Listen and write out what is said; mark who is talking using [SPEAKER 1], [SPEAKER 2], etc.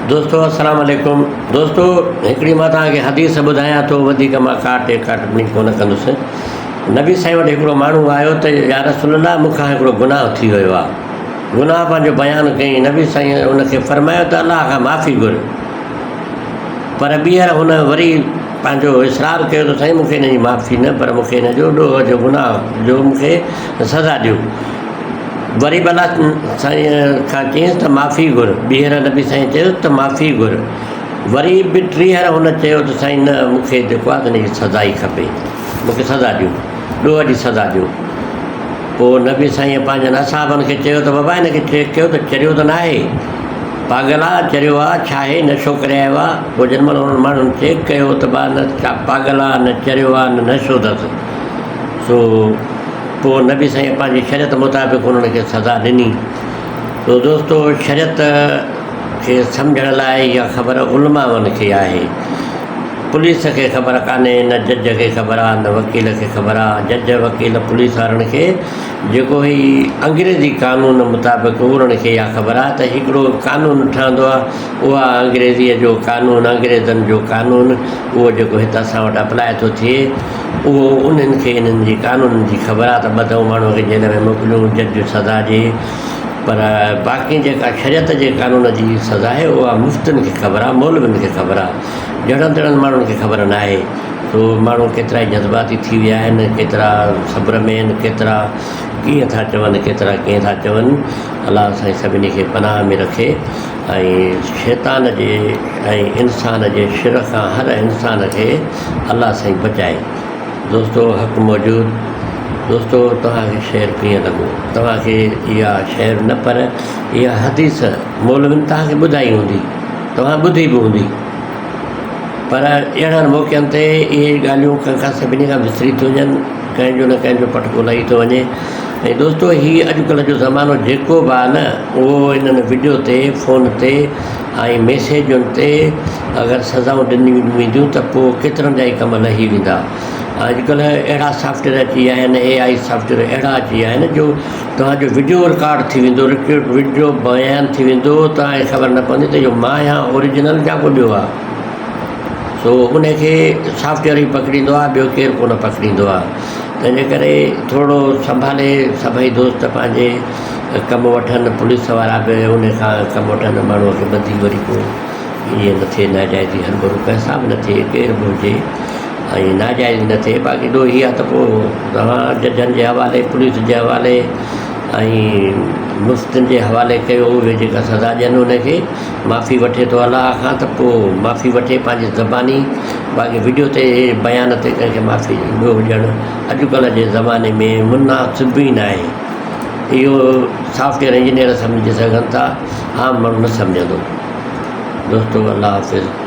[SPEAKER 1] دوستو السلام عليڪم دوستو هڪڙي مان توهان کي حديث ٻڌايان ٿو وڌيڪ مان ڪا ٽيڪا ٽپڻي ڪونه ڪندس نبي سائين وٽ هڪڙو ماڻهو آيو ته يا رسول الله مون کان هڪڙو گناهه ٿي ويو آهي گناهه پنهنجو بيان ڪيائين نبي سائين ان کي فرمايو ته الله کان معافي گهر پر ٻيهر هن وري پنهنجو اصرار ڪيو ته سائين مون کي هن جي معافي نه پر مون کي هن جو ڏوهه جو گناهه جو مون کي سزا ڏيو. وري به الله سائين کان چيائينس ته معافي گهر. ٻيهر نبي سائين چيس ته معافي گهر. وري به ٽيهر هن چيو ته سائين نه مون کي جيڪو آهي ته هن جي سزا ئي کپي. مون کي سزا ڏيو. ڏوهه جي سزا ڏيو. پوء نبي سائينء پنهنجن اصحابن کي چيو ته بابا هن کي چيڪ ڪيو ته چريو ته ناهي. پاڳل آ، چريو آ، ڇاهي، نشو ڪري آيو آ. پوء جنھن مھل انھن ماڻھن چيڪ ڪيو ته با نه پاڳل آ، نه چريو آ، نه نشو اٿس. سو پوء نبي سائينء پنھنجي شريعت مطابق انھن کي سزا ڏني. سو دوستو شريعت کي سمجھڻ لاء اھا خبر علمائن کي آھي. پوليس کي خبر ڪانھي، نه جج کي خبر آ، نه وڪيل کي خبر آ. جج، وڪيل، پوليس وارن کي جيڪو هي انگريزي قانون مطابق انهن کي اها خبر آهي ته هڪڙو قانون ٺهندو آهي اها انگريزيء جو قانون انگريزن جو قانون اهو جيڪو هت اسان وٽ اپلاء ٿو ٿئي اهو انهن کي انهن جي قانونن جي خبر آهي ته ٻڌون ماڻهوء کي جيل ۾ موڪليون جج سزا ڏئي پر باقي جيڪا شريعت جي قانون جي سزا آهي اها مفتين کي خبر آهي مولوين کي خبر آهي جهڙن تهڙن ماڻهن کي خبر ناهي. سو ماڻهو ڪيترائي جذباتي ٿي ويا آهن، ڪيترا صبر ۾ آهن، ڪيترا ڪيئن ٿا چون، ڪيترا ڪيئن ٿا چون. الله سائين سڀني کي پناهه ۾ رکي ۽ شيطان جي ۽ انسان جي شر کان هر انسان کي الله سائين بچائي. دوستو حق موجود دوستو توهان کي شعر ڪيئن لڳو؟ توهان کي اها شعر نه پر اها حديث مولوين توهان کي ٻڌائي هوندي، توهان ٻڌي به هوندي. پر اهڙن موقعن تي اهي ڳالهيون ڪنهن کان سڀني کان وسري ٿيون وڃن، ڪنهن جو نه ڪنهن جو پٽڪو لهي ٿو وڃي ۽ دوستو هي اڄڪلهه جو زمانو جيڪو به آهي نه اهو انهن وڊيو تي فون تي ۽ ميسيجن تي اگر سزائون ڏنيون وينديون ته پوء ڪيترن جا ئي ڪم لهي ويندا. اڄڪلهه اهڙا سافٽويئر اچي ويا آهن اي آئي سافٽويئر اهڙا اچي ويا آهن جو توهان جو وڊيو رڪارڊ ٿي ويندو وڊيو بيان ٿي ويندو توهان کي خبر نه پوندي ته اهو مان آهيان اوريجنل يا ڪو ٻيو آهي سو ان کي سافٽويئر ئي پڪڙيندو آهي ٻيو ڪير ڪونه پڪڙيندو آهي تنهن جي ڪري ٿورو سنڀالي سڀئي دوست پنهنجي ڪم وٺن پوليس وارا به ان کان ڪم وٺن ماڻهوء کي ٻڌي وري پوء ائين نه ٿئي ناجائزي هرڀرو ڪنهن سان به نه ٿئي ڪير به هجي ۽ ناجائز نه ٿئي باقي ڏوهي آ ته پوء توهان ججن جي حوالي پوليس جي حوالي ۽ مفتين جي حوالي ڪيو اهي جيڪا سزا ڏين ان کي معافي وٺي ٿو الله کان ته پوء معافي وٺي پنهنجي زباني باقي وڊيو تي بيان تي ڪنهن کي معافي ڏوهه ڏيڻ اڄڪلهه جي زماني ۾ مناسب ئي ناهي اهو سافٽويئر انجنيئر سمجهي سگهن ٿا عام ماڻهو نه سمجهندو دوستو الله حافظ.